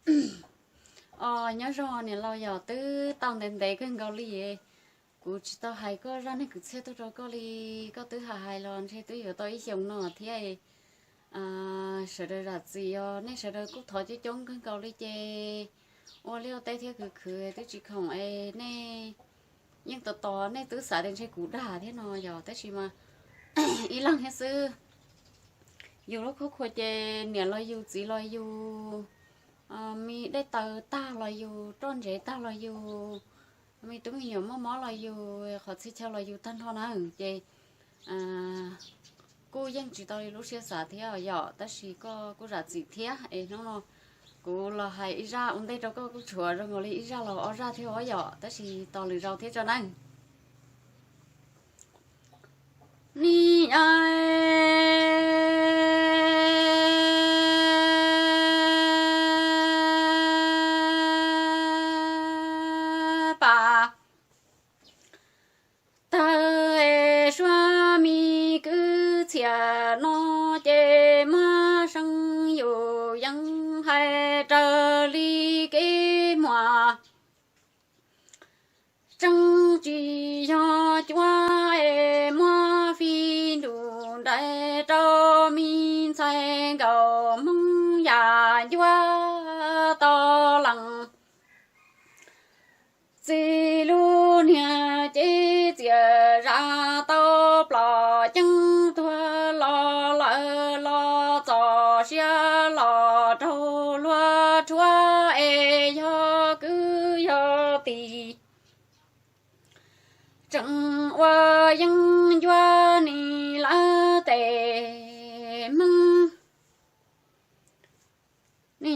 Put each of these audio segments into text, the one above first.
Os, nyob zoo niam laus yom, twb tau ntev ntev kawg nkaus li. Kuv tsis tau hais koj zaj neeg kwv txhiaj tuaj rau koj li. Koj twb hais hais los ntshe twb yuav tau ib xyoos no thiab. Sawv daws zam txim os, nej sawv daws kuj thov coob coob kawg nkaus li ces ua liaj ua teb thiab khwv khwv twb tsis khoom es nej yeej tos tos, nej twb xav tias ntshe kuv dag thiab no yom, tab sis mas ib leeg thiab xwb. Yus lub khub khua ces niam los yus, txiv los yus, me dej taws tag los yus, roj ntsev tag los yus, me tub me nyuam muaj mob los yus, qhov txhia chaw los yus tag nrho na. Ces kuj yeej tsis tau li lub siab xav thiab yom, tab sis koj kuj zam txim thiab es hnub no kuv los hais ib zaj ua ntej rau koj kuj tshuav zoo nkaus li ib zaj los ob zaj thiab os yom, tab sis tos lwm zaus thiab tso nawb. Ni pa tawg es suab me kwv txhiaj no ces muab seev yus yees hais raws li kev muag. Tseeb tsis yog cuab es muab fij nrus nraim rau me ntxhais nkaus hmoob yam ncuab tau lees. Txiv lub niag cev txias zam tau plos ceeb tuag los lawm los txom siab los raug luag rhuav es yog kwv yog tij tseem ua yeeb ncuab ni lawv tes hmoob. Ni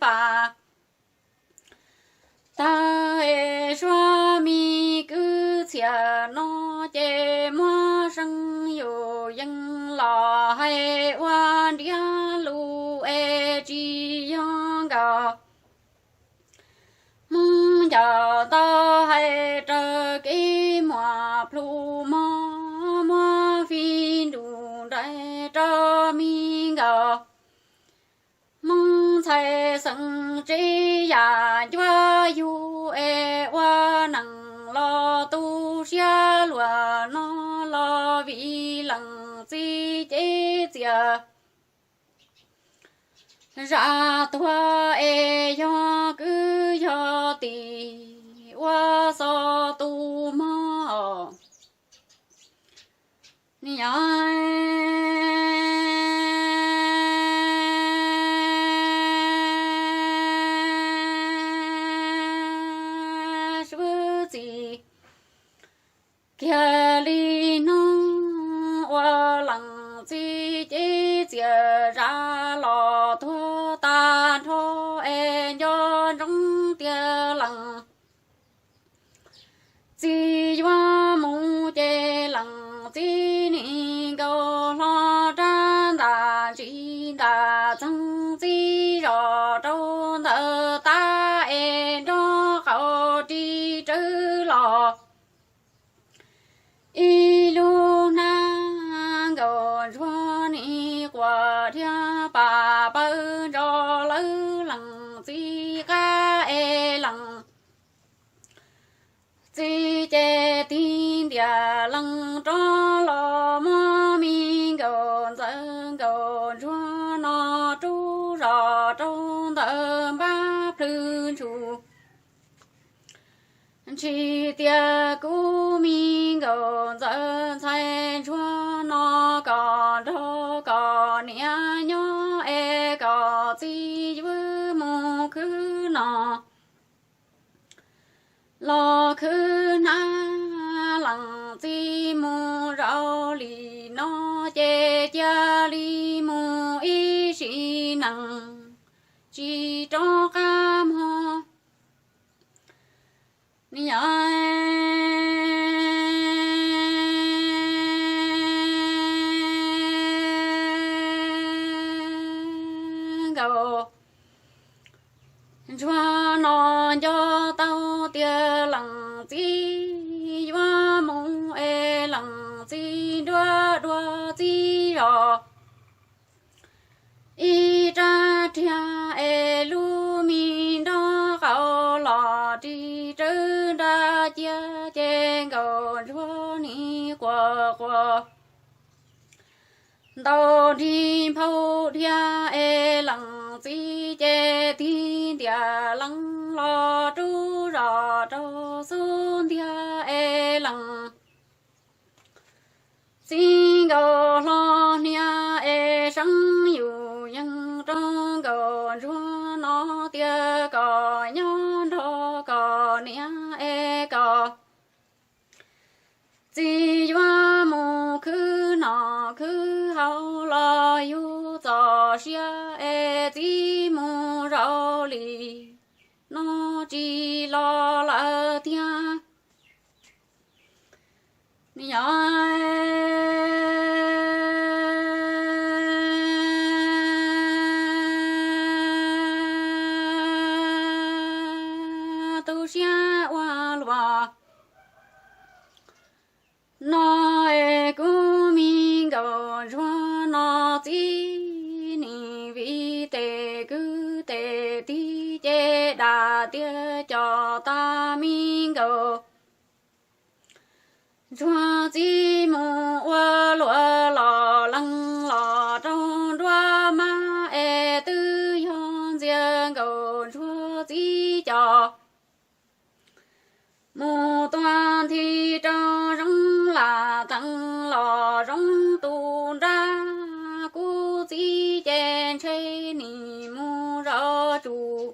pa tawg es suab me kwv txhiaj no ces muab seev yus yees los hais ua ntiav lus es tsis yog nkaus. Hmoob ncaus tau hais raws kev muag plhu mog, muab fij nrus nraim rau me nkaus. Hmoob ntxhais xeem tsev yam ncuab yug es ua neej los tu siab luag no los vim leej txiv cev txias zam tuag es yog kwv yog tij ua xo tu mog. Ni yog swb txim kiag li no ua leej txiv cev txias zam los tuag tag nrho es nco ntsoov tias leej txiv yuav mus ces leej txiv nim nkaus hlo rab ntaj ntsis ntaj txeeg txiv zos rau ntawm tab es nrog qaum ris rawv los. Ib lub hnab nkaus ntsuag nim quas dhia pam pawg ntso lawv leej txiv qab es leej txiv ces tig ntiag leej rov los muab me nkaus ntxawm nkaus ntsuag no rub zos rau ntawm npab plhws ntshus. Ntshis tias kuv me nkaus ntxawm ntxhais ntsuag no kom nrog kom niam nyob es kom txiv yuav mus khwv no los khwv hnab, leej txiv mus zaum li no ces cia li mus ib sim neej tsis rov qab mog. Ni yog nkaus ntsuag no nco tau tias leej txiv los ib rab riam es lub me nrob qaum los ris tsawb nrab ciab ces nkauj ntsuag nim quas quas ntaus nrig nphau dhia es lees txiv ces tig ntiag lees los rub zos rau xub ntiag es lees txiv nkauj hlo hnia es seeb yus yees rau nkauj ntsuag no tias kom nyob nrog kom niam es kom txiv yuav mus khwv noj khwv haus los yus txoj sia es txiv mus zaum li no tsis los lawm tiag. Nyob tu siab ua luaj no es kuv me nkauj ntsuag no txiv nim vim tes kwv tes tij ces dam tias cov tas me nkauj ntsuag txiv mus ua luaj los lees los rau nruab mab es twb yog ntxias nkauj ntsuag txiv cov mus tua nthi rau zoov lam teev los zoov tu nrab kuv txiv ces ntshe nim mus zov tsum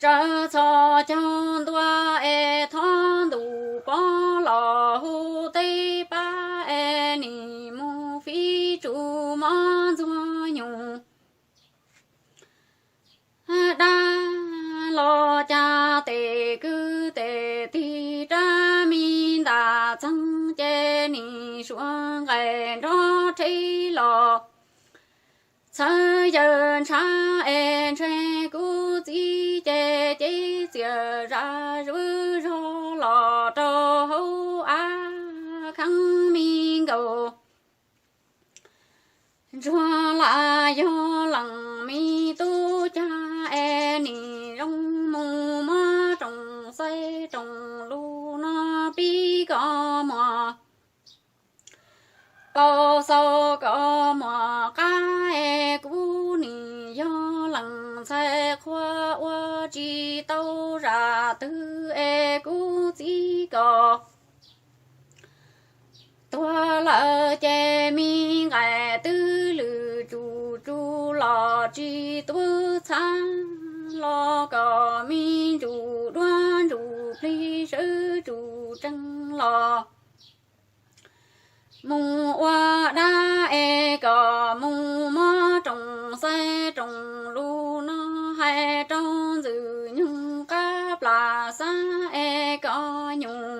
tsawv txhos caug ntua es thov ntuj pov los hu teb pab es nim mus fij tsum mob ntxuag nyuj dab los cas tes kwv tes tig rab me ntas txeeg ces nim suav nqaim nrov rhe los txhawv yawg ntshav es ntshe kuv txiv ces cev txias zam zuj zog los rau hauv av kheev me nkauj ntsuag lam yog lees me tub cag es nim zoo mus muab rooj xaib rooj lus no pib kos muag paus xaus kos muag qab es kuv nim yog lees ntxhais qhua ua tsis tau zam twg es kuv txiv kos tuag lawm ces me nqaim twb lwm tsum tsum los tsis tub txhab los kom me ntsuj duab ntsuj plig sawv tsum tsees los mus ua dab es kom mus muab rooj xaib rooj lus no hais rau ntxwg nyoog qab plas xab es kom nyuj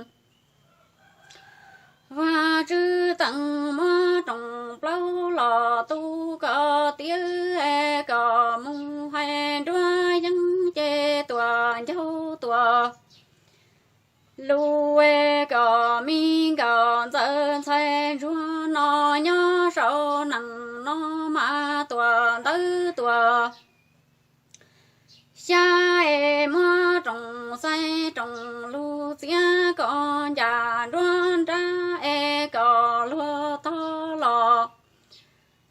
vaj tswv tees muab rooj plaub los tu kom tiav es kom mus hais nruab yeeb ces tuam ncaug tuam lus es kom me nkauj ntxawm ntxhais ntsuag no nyob sau nees no mas tuam ntawv tuam xyab es muab rooj xaib rooj lus txiav kom ncas nruab nrab es kom luag tog los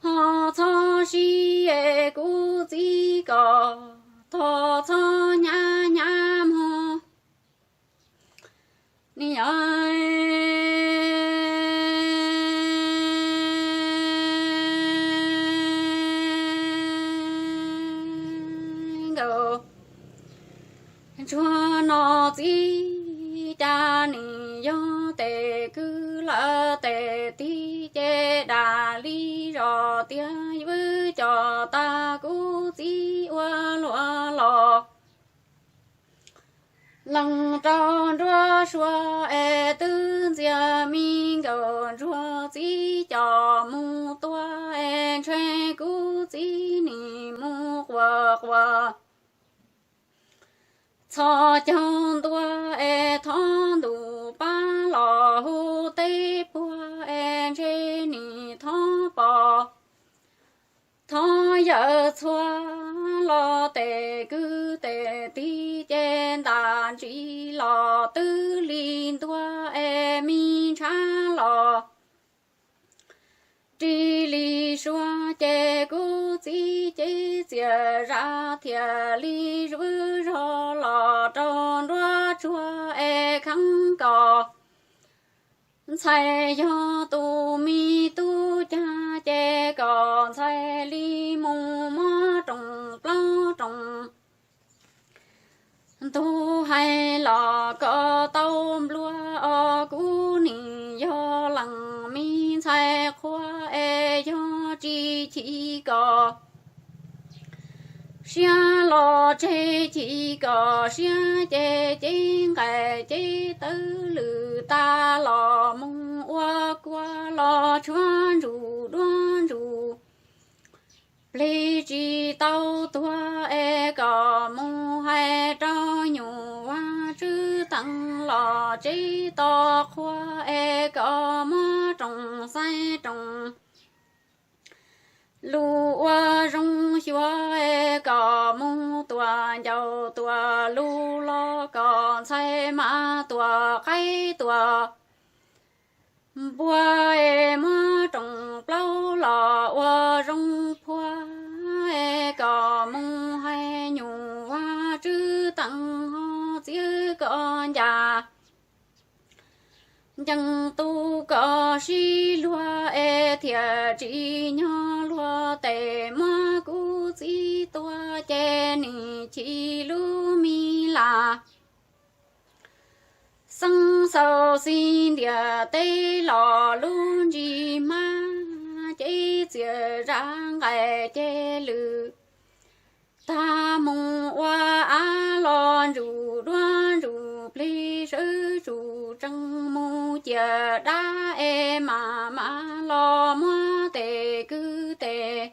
ho txhob sib es kuv txiv kom tog txhob nyab nyab muag ni yog nkauj ntsuag no txiv cas nim yog tes kwv lawm tes tij ces dam li zos tias yuav cov tas kuv txiv ua luaj los lees rau nruab sua es twb ntxias me nkauj ntsuag txiv cov mus tua es ntshe kuv txiv nim mus quas quas txhos caug ntua es thov ntuj pab los hu teb puag es ntshe nim tawv txhua los tes kwv tes tij ces ntas ntsis los twb li ntua es me ntshav los ris li sua ces kuv txiv cev txias zam thiaj li zuj zog los rau nruab tsuag es kheev kom ntxhais yog tus me tub cag ces kom ntxhais li mus muab roos plaub roos ntug hais los kom tau nplua os. Kuv nim yog leej me ntxhais qhua es yog tsis chim kom siab los tseg, chim kom siab ces cev nqaim cev tawv lwm tas los mus ua kua los tshuab ntsuj duab ntsuj plig tsis tau tuag es kom mus hais rau nyuam Vaj Tswv Teem los tsev tos qhua es kom muab roos xaiv roos lus ua zoo xyuas es kom mus tuam ncaus tuam lus los kom ntxhais mas tuam qaib tuam npua es muab roos plaub los ua zoo phua es kom mus hais nyuam Vaj Tswv Teem ho txiav kom ncas ncees tu kom sib luag es thiaj tsis nyog luag tes muab kuv txiv tua ces nim chim lub me las xeeb xaus xi ntiag teb los lub ntsis hmab cev txias zam nqaim ces lwm tag mus ua av los ntsuj duab ntsuj plig sawv tsuj tsees mus ciam dab es mas mas los muab tes kwv tes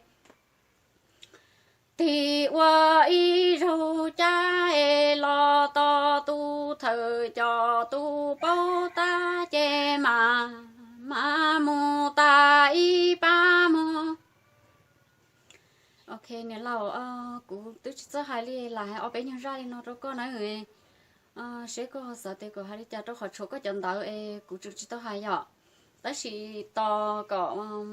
tig ua ib zaug cab es los tos tus thawj coj tus paub tab ces mas mas mus tas ib pab mog. Ok niam laus, kuv twb tsis txawj hais li lawm, hais ob peb nyuag zaj li no rau koj na. Seb koj xav tias kuv hais li cas rau qhov tshuav koj cov ntawv es kuv tseem tsis tau hais yom. Tab sis tos kom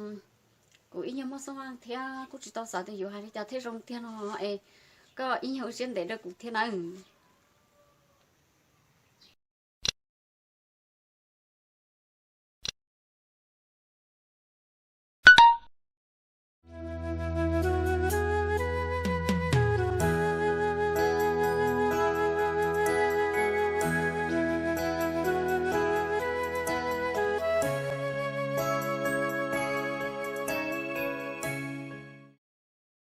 kuv ib nyuag muaj xub vaj thiab kuj tsis tau xav tias yuav hais li cas thiaj zoo tiag no es koj ib nyuag ua siab ntev rau kuv thiab nawb.